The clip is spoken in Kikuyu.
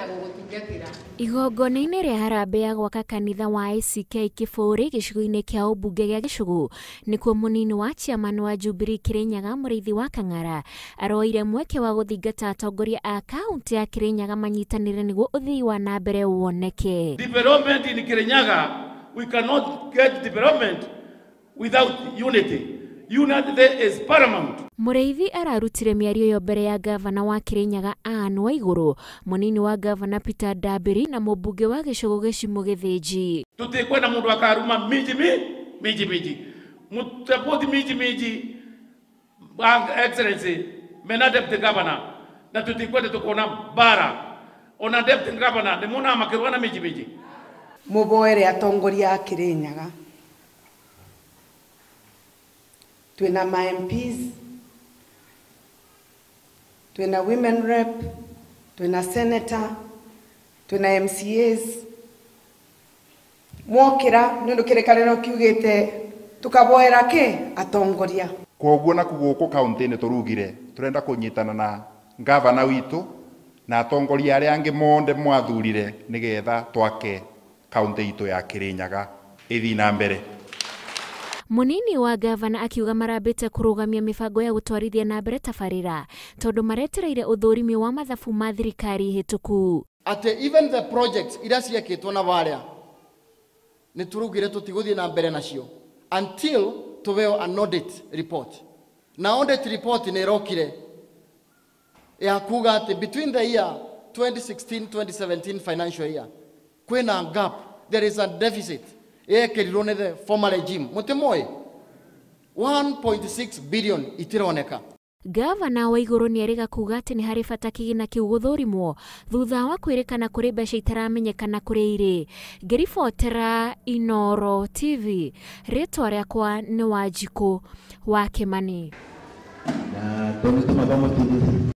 na gũgũtungatĩra. Igongona-inĩ rĩa harambee ya gwaka kanitha wa ACK Kĩbũrĩ gĩcigo-inĩ kĩa ũmbunge gĩa Gĩcũgũ nĩkuo mũnini wa chairman wa Jubilee Kirinyaga Mũrĩithi wa Kang'ara aroire mweke wa gũthingata atongoria a kaunti ya Kirinyaga manyitanĩre nĩguo ũthii wa na mbere woneke. Development in Kirinyaga, we cannot get development without unity. Unity is paramount. Mũrĩithi ararutire mĩario ĩyo mbere ya gavana wa Kirinyaga Anne Waigũrũ, mũnini wa gavana Peter Ndambiri na mũmbunge wa Gĩcũgũ Gĩcimu Gĩthĩnji. Tutikwenda mundu akaruma miji miji miji. Mutapoti miji miji, Excellency, mena deputy governor, na tutikwenda tukona bara. Ona deputy governor ni mona makirwa na miji miji. Muboere atongoria a Kirinyaga. Twina ma MPs, twina women rep, twina senator, twina MCAs. Mwokira nundu kirekaniro kiugite tukaboera ke atongoria. Koguo na kuguku kaunti-ini turugire turenda kunyitana na gavana witu na atongoria aria angi monde mwathurire nigetha twake kaunti itu ya Kirinyaga ithi na mbere. Munini wa gavana akiuga marambĩte kũrũgamia mĩbango ya gũtwarithia na mbere tabarĩra tondũ maretereire ũthũrimi wa mathabu ma thirikari hĩtũku. Ate even the projects iria ciekĩtwo na varia nĩ tũrugire tũtigũthiĩ na mbere nacio until tũheo an audit report. Na audit report nĩ ĩrokire ya kuga atĩ between the year 2016-2017 financial year kwĩna gap, there is a deficit yekerirwo nĩ the former regime mũtĩmoĩ 1.6 billion itironeka. Gavana Waigũrũ nĩerĩga kuga atĩ nĩ harĩ bata kĩgĩna kĩu gũthũrimwo thutha wa kwĩrĩkana kũrĩ mbeca itaramenyekana kũrĩa irĩ. Ngĩribotera Inooro TV, rĩtwa rĩakwa nĩ Wanjikũ wa Kĩmani. Na tondũ mathomo